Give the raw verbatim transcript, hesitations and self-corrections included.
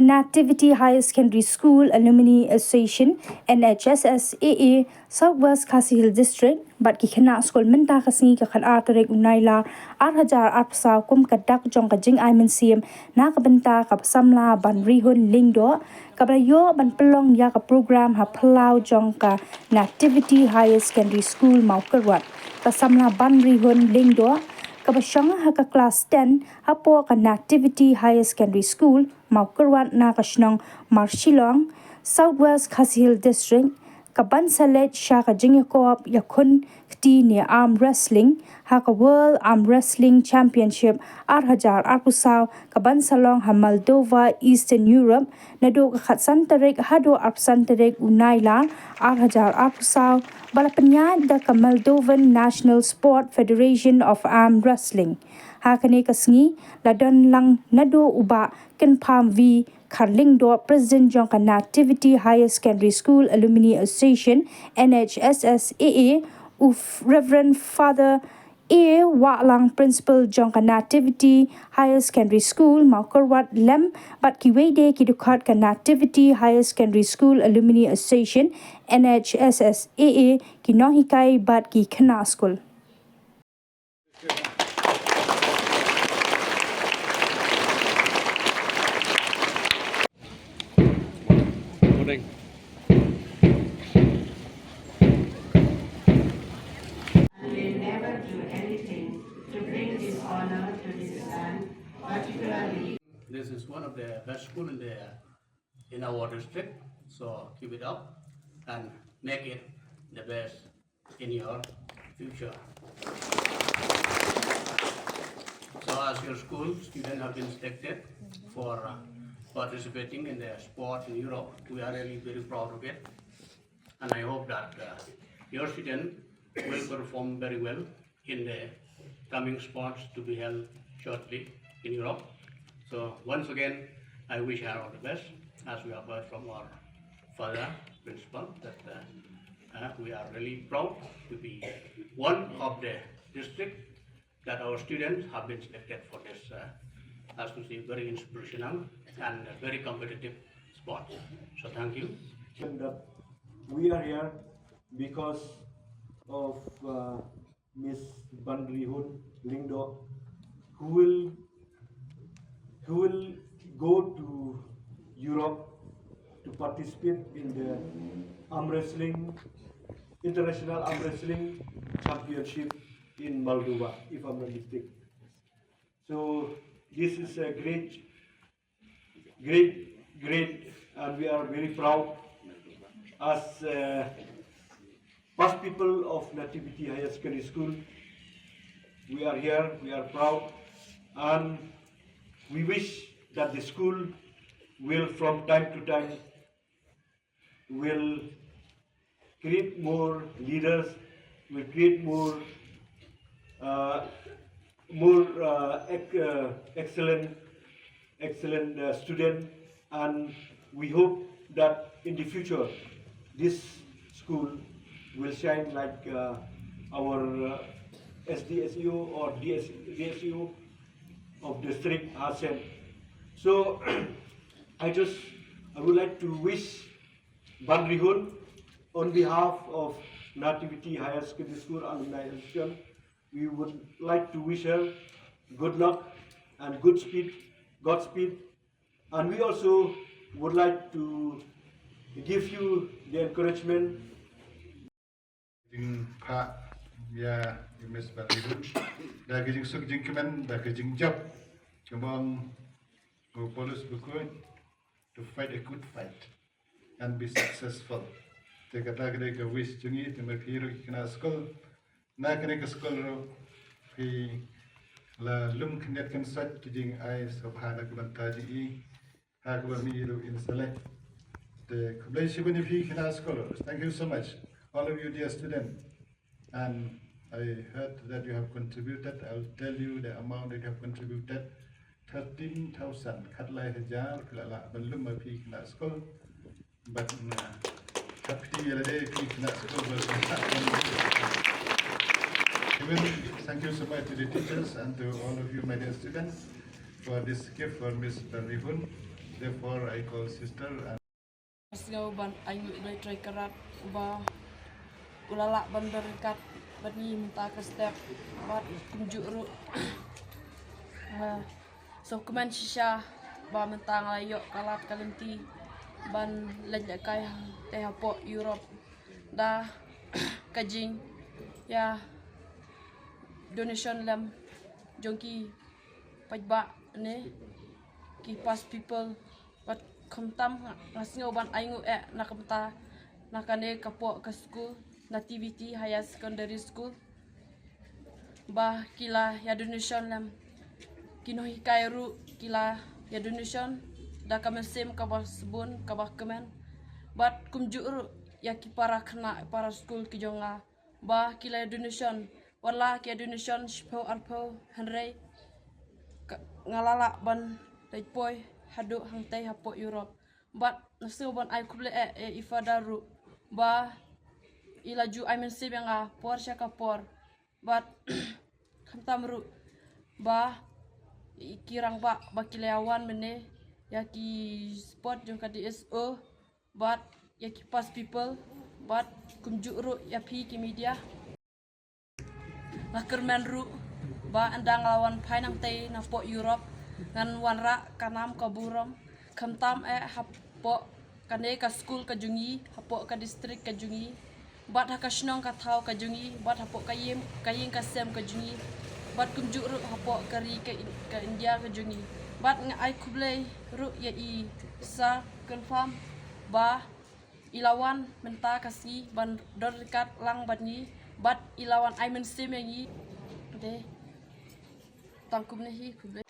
Nativity Higher Secondary School Alumni Association, N H S S A A, South West Khasi Hills District, bad ki khynnah skul mynta ka sngi ka khatar tarik u Nailar, ar hajar arphew saw kum ka dak jong ka jingai mynsiem, na ka bynta ka samla Banrihun Lyngdoh, kaba la ïoh ban pynlong ïa ka program ha phyllaw jong ka Nativity Higher Secondary School Mawkyrwat. Ka samla Banrihun Lyngdoh, kaba shong ha ka klas ten, hapoh ka Nativity Higher Secondary School Mawkyrwat na ka shnong Marshillong, South West Khasi Hills District, ka ban sa leit sha ka jingïakop ïakhun kti ne arm wrestling, ha ka World Arm Wrestling Championship ar hajar arphew saw, ka ban sa long ha Moldova, Eastern Europe, naduh ka khatsan tarik haduh arphew san tarik u Nailar, ar hajar arphew saw, ba la pynïaid da ka Moldovan National Sport Federation of Arm Wrestling. Ha kane ka sngi, la don lang naduh u Bah Kynpham V Kharlyngdoh, President jong ka Nativity Higher Secondary School Alumni Association, N H S S A A, u F-, Reverend Father A Wahlang, Principal jong ka Nativity Higher Secondary School Mawkyrwat, lem bad kiwei de ki dkhot ka Nativity Higher Secondary School Alumni Association, N H S S A A, ki nonghikai bad ki khynnah skul. Morning. They never do anything to bring dishonor to this land, particularly. This is one of the best school in the, in our district, so keep it up and make it the best in your future. So as your school, students have been selected for, uh, participating in the sport in Europe. We are really very proud of it. And I hope that, uh, your student will perform very well in the coming sports to be held shortly in Europe. So once again, I wish her all the best, as we have heard from our father principal, that, uh, uh, we are really proud to be one of the district that our students have been selected for this, uh, as to say, very inspirational and very competitive sport. So thank you. That we are here because of, uh, Miss Banrihun Lyngdoh, who will, who will go to Europe to participate in the arm wrestling, international arm wrestling championship in Moldova, if I'm not mistaken. So this is a great, great, great, and we are very proud as, uh, past pupil of Nativity Higher Secondary School. We are here, we are proud, and we wish that the school will, from time to time, will create more leaders, will create more, uh, more, uh, ec-, uh, excellent, excellent, uh, student, and we hope that in the future this school will shine like, uh, our, uh, S D S E O or D S, D S E O of district has said. So I just, I would like to wish Banrihun, on behalf of Nativity Higher Secondary School Alumni Association, we would like to wish her good luck and good speed, Godspeed. And we also would like to give you the encouragement. Jingphah ïa i Miss Banrihun da ka jingsuk jingkmen, da ka jingjop. Kumba ong u Paulus bakhuid, to fight a good fight and be successful. Te kata ka dei ka wish jong ngi, te ma phi ruh ki khynnah skul, na kane ka skul ruh phi la lum khyndiat khynsoit ki jingai sngewbha na ka bynta jong i, ha kaba ma i ruh in sa leh. Te khublei shibun ïa phi khynnah skul. Thank you so much, all of you dear student. And I heard that you have contributed, I'll tell you the amount that you have contributed, thirteen thousand, khatlai hajar, phi la lah ban lum ma phi khynnah skul. But, uh, happy ïa lade phi khynnah skul. Even thank you so much to the teachers and to all of you, my dear students, for this gift for Miss Banrihun. Therefore, I call sister and Sngew ban ai nguh ïa u Blei Trai Kynrad uba u la lah ban don ryngkat bad ngi mynta ka step bad kumjuh ruh. Nga sngewkmen shisha ba mynta nga la ïoh ka lad ka lynti ban leit lehkai hangtei hapoh Europe da ka jingïa donation lem jong ki paidbah ne ki past people. Bad khamtam nga, nga sngew ban ai nguh eh na ka bynta na kane ka pdeng ka skul, Nativity Higher Secondary School, ba ki la ïa donation lem. Ki nonghikai ruh ki la ïa donation da ka mynsiem kaba sbun kaba kmen. Bad kumjuh ruh ïa ki para khynnah para skul ki jong nga ba ki la ïa donation, wat la ki ïa donation shiphew arphew, hynrei ka, nga la lah ban leit poi haduh hangtei hapoh Europe. Bad nga sngew ban ai khublei eh ïa i Father ruh ba i la ju ai mynsiem ïa nga por sha ka por. Bad khamtam ruh ba i ki rangbah ba ki la ïa wan mynne ïa ki support jong ka D S O bad ïa ki past people bad kumjuh ruh ïa phi ki media. Nga kyrmen ruh ba ynda nga la wan phai nangtei napoh Europe ngan wanrah ka nam ka burom, khamtam eh hapoh kane ka skul ka jong ngi, hapoh ka district ka jong ngi, bad ha ka shnong ka thaw ka jong ngi, bad hapoh ka ïing, ka ïing ka sem ka jong ngi, bad kumjuh ruh hapoh ka ri ka In-, ka India ka jong ngi. Bad nga ai khublei ruh ïa i Sir Kyrpham ba i la wan mynta ka sngi ban don ryngkat lang bad ngi bad i la wan ai mynsiem ïa ngi. Te tang kumne hi, khublei.